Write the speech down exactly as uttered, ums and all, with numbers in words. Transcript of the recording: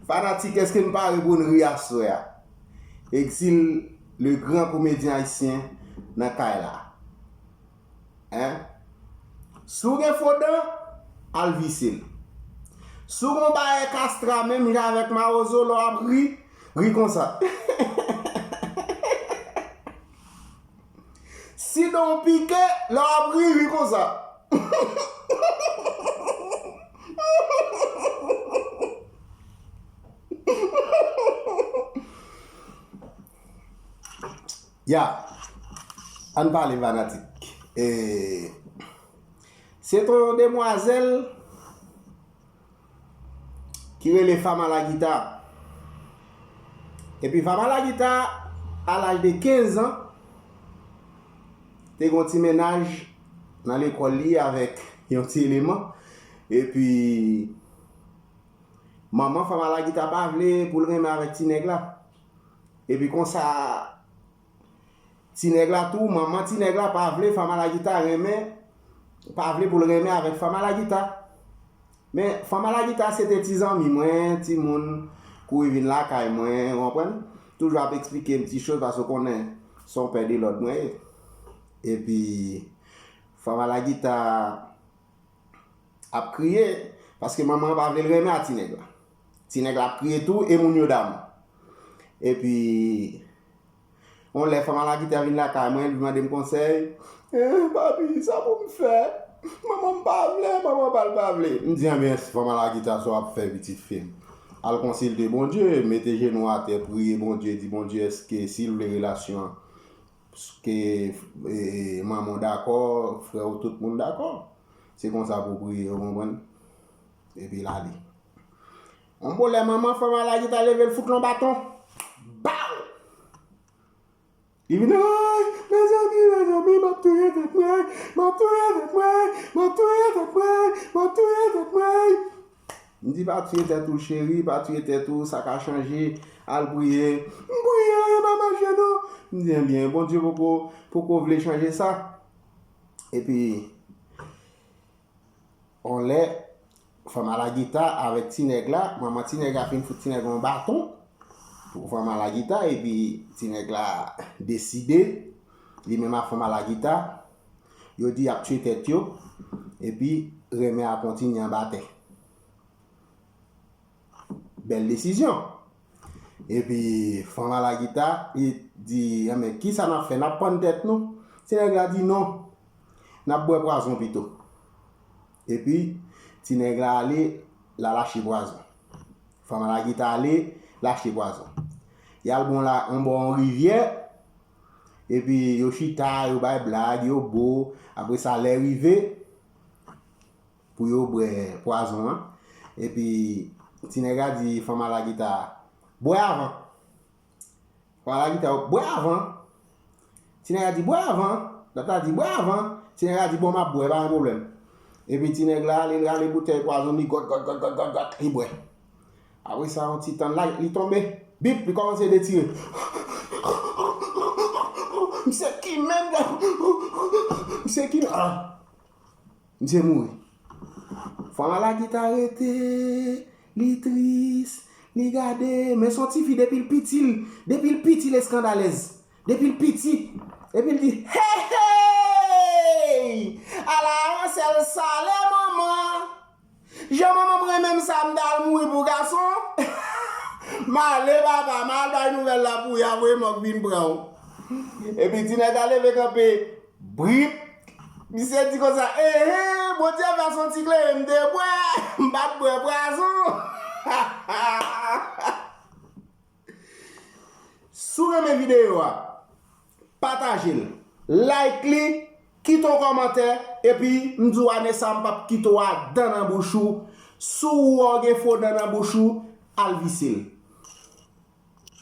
Fanatik, èske n pare pou n ri aswè a? Exil, le grand komedyen ayisyen, nan kay la. Hein? Si w gen fo dan, al vise l. Si w gen bagay kastra menm jan avèk mawozo, lè w ap ri, ri konsa. Si dan w pike, lè w ap ri, ri konsa. Ya, ann pale fanatik. E, se t on demwazèl ki rele Fama Lagita. Epi Fama Lagita, a laj de kenz an, te gen yon ti mennaj nan lekòl li avèk yon ti eleman. Epi manman Fama Lagita pa vle pou l renmen avèk ti nèg la. Epi konsa, ti nèg la tou, manman ti nèg la pa vle Fama Lagita renmen, pa vle pou l renmen avèk Fama Lagita. Men Fama Lagita se te ti zanmi mwen, ti moun kouri vin lakay mwen, ou konprann? Toujou ap eksplike m ti choz paske w konnen se yon pè de lòd mwen ye. Epi Fama Lagita ap kriye, paske manman an pa vle l renmen a ti nèg la. Ti nèg la ap kriye tou, e moun yo damou. Epi, yon lè Fama Lagita vin lakay mwen, li mande m konsèy. Eh, papi, sa pou m fè? Manman m pa vle, manman pa l pa vle. M di, anben, Fama Lagita, sa w ap fè, pitit fi m? Al konsilte Bondye, mete jenou atè, priye Bondye, di Bondye, èske si l vle relasyon an, ke, e, manman w dakò, frè w, tout moun dakò. Se konsa pou w priye, ou konprann? Epi l ale. On bon lè manman Fama Lagita leve, l fout l on baton. Baw! Li vin, ay, mezanmi, mezanmi, m ap touye tèt mwen, m ap touye tèt mwen, m ap touye tèt mwen, m ap touye tèt mwen. M di, pa tiye tèt ou, cheri, pa tiye tèt ou, sa ka chanje, al priye. M priye, anyen pa mache non. M di, enbyen, Bondye poko, poko vle chanje sa. Epi, on lè, Fama Lagita avèk ti nèg la, manman ti nèg la fin fout ti nèg la yon baton pou Fama Lagita, epi ti nèg la deside, li menm ak Fama Lagita, yo di y ap tiye tèt yo, epi renmen a kontinye anba tè. Bèl desizyon. Epi Fama Lagita, li di, enben, kisa n ap fè? N ap pann tèt nou? Ti nèg la di, non, n ap bwè pwazon pito. Epi ti nèg la ale, l al achte pwazon. Fama Lagita ale, l achte pwazon. Y al bon la, on bò on rivyè, epi yo chita, yo bay blag, yo bo. Apre sa, lè rive, pou yo bwè pwazon an. Epi ti nèg la di Fama Lagita, bwè avan. Fama Lagita, bwè avan. Ti nèg la di, bwè avan. Lòt la di, bwè avan. Ti nèg la di, bon, m ap bwè, pa gen pwoblèm. Epi ti nèg la ale, l rale boutèy pwazon li, gòt, gòt, gòt, gòt, gòt, gòt, li bwè. Apre sa, yon ti tan la, li tonbe. Bip, li kòmanse detire. Misye ki menm, misye ki menm. Misye mouri. Fama Lagita rete, li tris, li gade, men se yon tifi depi l piti, depi l piti l eskandalèz, depi l piti, epi l di, hey, hey! Ala yon sèl salè manman! Jan manman m renmen m sa, m ta al mouri pou gason? M ale papa, m al bay nouvèl la pou y a voye mò k vin pran w. Epi ti nèg la leve kanpe, brip. Misye di konsa, enhen, Bondye fè s on ti kleren m te bwè, m pa t bwè pwazon. Si w renmen videyo a, pataje l, like li, kite yon kòmantè, epi m di w ane sa m p ap kite w a dan nan bouch ou. Si w wè w gen fo dan nan bouch ou, al vise l.